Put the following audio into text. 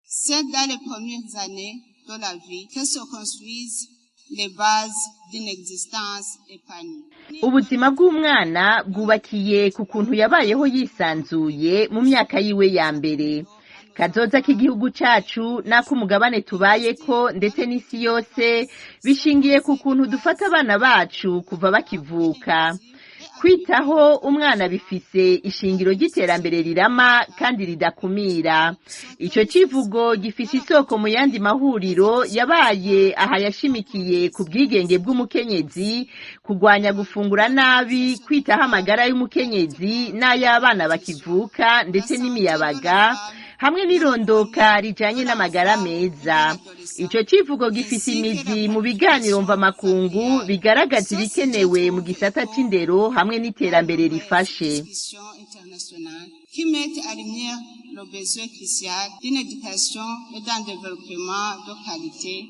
C'est dans les premières années de la vie que se construisent les bases d'une existence épanouie. Ubuzima bw'umwana bwubakiye ku kuntu yabayeho yisanzuye mu myaka yiwe ya mbere. Kazoza k'igihugu cacu n'ak'umugabane tubayeko ndetse n'isi yose bishingiye ku kuntu dufata abana bacu kuva bakivuka. Kwitaho umwana bifise ishingiro ry'iterambere rirama kandi ridakumira. Ico civugo gifise isoko mu yandi mahuriro yabaye aha yashimikiye ku bwigenge bw'umukenyezi, kurwanya gufungura nabi, kwitaho amagara y'umukenyezi n'ay'abana bakivuka ndetse n'imiyabaga, hamwe n'irondoka rijanye n'amagara meza. Ico civugo gifise imizi mu biganiro mvamakungu bigaragaza ibikenewe mu gisata c'indero hamwe n'iterambere rifashe. Qui mettent en lumière le besoin crucial d'une éducation et d'un développement de qualité.